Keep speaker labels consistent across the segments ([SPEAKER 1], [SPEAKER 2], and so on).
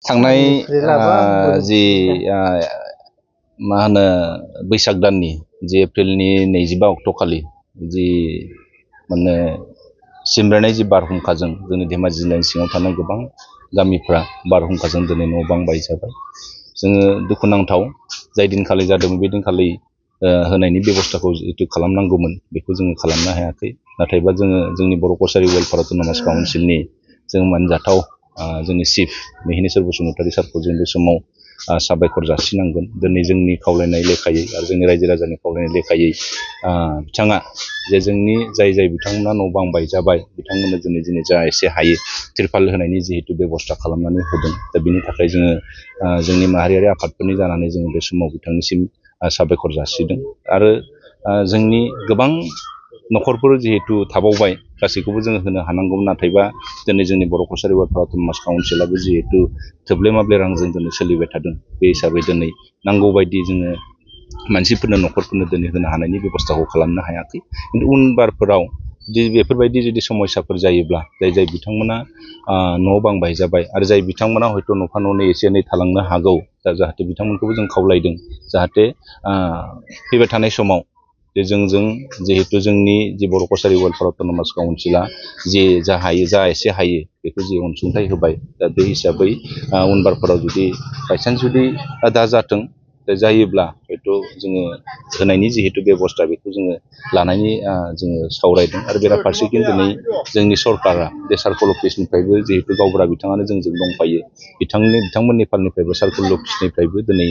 [SPEAKER 1] थांनाय जि मा होनो बैसाग दाननि जि एप्रिलनि 22 अक्ट' खालि जि माने सिमब्रेनाय जि बारहुंखाजों जोंनि धेमाजि जिल्लानि सिङाव थानाय गोबां गामिफ्रा बारहुंखाजों दिनै न' बां बायजाबाय। जोङो दुखुनांथाव जाय दिनखालि जादों बे दिनखालि होनायनि बेबस्थाखौ जिहेतु खालामनांगौमोन बेखौ जोङो खालामनो हायाखै। नाथायबा जोङो जोंनि बर' कसारि वेलफेयार अट'नमास काउन्सिलनि जों मानजाथाव जोंनि चिफ मिहिनेश्वर बसुमतारी सारखौ जों बे समाव साबायखर जासिनांगोन। दिनै जोंनि खावलायनाय लेखायै आरो जोंनि रायजो राजानि खावलायनाय लेखायै बिथाङा जे जोंनि जाय बिथांमोना न' बां बायजाबाय बिथांमोननो दिनै जा एसे हायो तिरपाल होनायनि जिहेतु बेबस्था खालामनानै होदों। दा बिनि थाखाय जोङो जोंनि माहारियारि आफादफोरनि जानानै जोङो बे समाव बिथांनिसिम साबायखर जासिदों। आरो जोंनि गोबां न'खरफोर जिहेतु थाबावबाय गासैखौबो जोङो होनो हानांगौमोन। नाथायबा दिनै जोंनि बर' कसारि वेलफेयार अट'नमास काउन्सिलाबो जिहेतु थोब्ले माब्ले रांजों दिनै सोलिबाय थादों। बे हिसाबै दिनै नांगौ बायदि जोङो मानसिफोरनो न'खरफोरनो दिनै होनो हानायनि बेबस्थाखौ खालामनो हायाखै। खिन्थु उन बारफोराव बेफोरबायदि जुदि समयसाफोर जायोब्ला जाय बिथांमोना न' बां बायजाबाय आरो जाय बिथांमोना हयथ' न'फा न'नै एसे एनै थालांनो हागौ, दा जाहाथे बिथांमोनखौबो जों खावलायदों जाहाथे फैबाय थानाय समाव जे जोंजों जिहेतु जोंनि जि बर' कसारि वेलफेयार अट'नमास काउन्सिला जा हायो जा एसे हायो बेखौ जि अनसुंथाइ होबाय, दा बे हिसाबै उनबारफोराव जुदि बायसान्स जुदि दा जाथों जायोब्ला हयथ' जोङो होनायनि जिहेतु बेबस्था बेखौ जोङो लानायनि जोङो सावरायदों। आरो बेराफारसेथिं दिनै जोंनि सरकारा बे सार्कोल अफिसनिफ्रायबो जिहेतु गावबुरा बिथाङानो जोंजों दंफायो, बिथांमोननि फालनिफ्रायबो सार्कोल अफिसनिफ्रायबो दिनै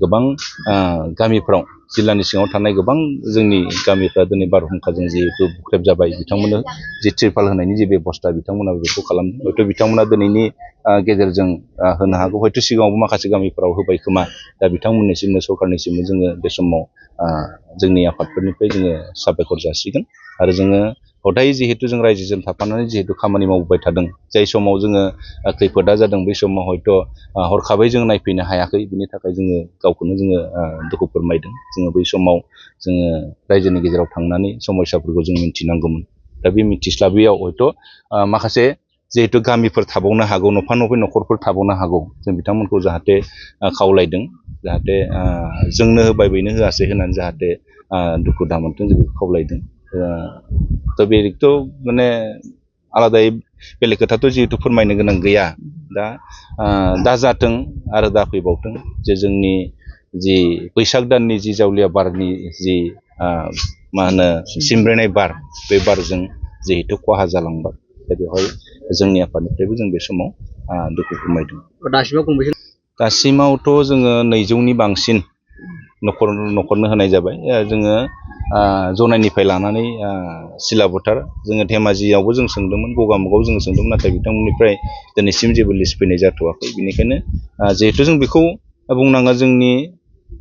[SPEAKER 1] गोबां गामिफ्राव जिल्लानि सिङाव थानाय गोबां जोंनि गामिफ्रा दिनै बारहुंखाजों जिहेतु बुख्रेब जाबाय, बिथांमोननो जि तिरपाल होनायनि जि बेबस्था बिथांमोनाबो बेखौ खालामदों। हयथ' बिथांमोना दिनैनि गेजेरजों होनो हागौ, हयथ' सिगाङावबो माखासे गामिफ्राव होबाय खोमा। दा बिथांमोननिसिमनो सरकारनिसिमनो जोङो बे समाव जोंनि आफादफोरनिफ्राय जोङो साबायखर जासिगोन। आरो जोङो हदाय जिहेतु जों रायजोजों थाफानानै जिहेतु खामानि मावबोबाय थादों, जाय समाव जोङो खैफोदा जादों बै समाव हयथ' हरखाबै जों नायफैनो हायाखै, बिनि थाखाय जोङो गावखौनो जोङो दुखु फोरमायदों। जोङो बै समाव जोङो रायजोनि गेजेराव थांनानै समयसाफोरखौ जों मिथिनांगौमोन। दा बे मिथिस्लाबैयाव हयथ' माखासे जिहेतु गामिफोर थाबावनो हागौ, न'फा न'फा न'खरफोर थाबावनो हागौ, जों बिथांमोनखौ जाहाथे खावलायदों जाहाथे जोंनो होबाय बैनो होआसै होननानै जाहाथे दुखु दामोनथों जों बेखौ खावलायदों। दा बेथ' माने आलादायै बेलेग खोथाथ' जिहेतु फोरमायनो गोनां गैया। दा जाथों आरो दा फैबावथों जे जोंनि जि बैसाग दाननि जि जावलिया बारनि जि मा होनो सिमब्रेनाय बार, बे बारजों जिहेतु खहा जालांबाय। दा बेवहाय जोंनि आफादनिफ्रायबो जों बे समाव दुखु फोरमायदों। दासिमावथ' जोङो 200नि बांसिन न'खरनो होनाय जाबाय। जोङो जनाइनिफ्राय लानानै सिलाबोथार जोङो धेमाजियावबो जों सोंदोंमोन, गगामुगाव जोङो सोंदोंमोन, नाथाय बिथांमोननिफ्राय दिनैसिम जेबो लिस्ट फैनाय जाथ'वाखै। बेनिखायनो जिहेतु जों बेखौ बुंनाङा, जोंनि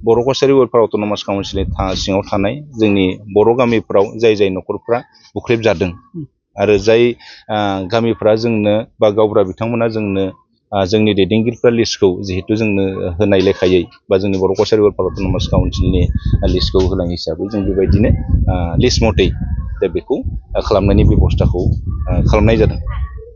[SPEAKER 1] बर' कसारि वेलफेयार अट'नमास काउन्सिलनि सिङाव थानाय जोंनि बर' गामिफ्राव जाय न'खरफ्रा बुख्रेब जादों आरो जाय गामिफ्रा जोंनो बा गावबुरा बिथांमोना जोंनो जोंनि दैदेनगिरिफ्रा लिस्टखौ जिहेतु जोंनो होनाय लेखायै बा जोंनि बर' कसारि वेलफेयार अट'नमास काउन्सिलनि लिस्टखौ होनाय हिसाबै जों बेबायदिनो लिस्ट मथै दा बेखौ खालामनायनि बेबस्थाखौ खालामनाय जादों।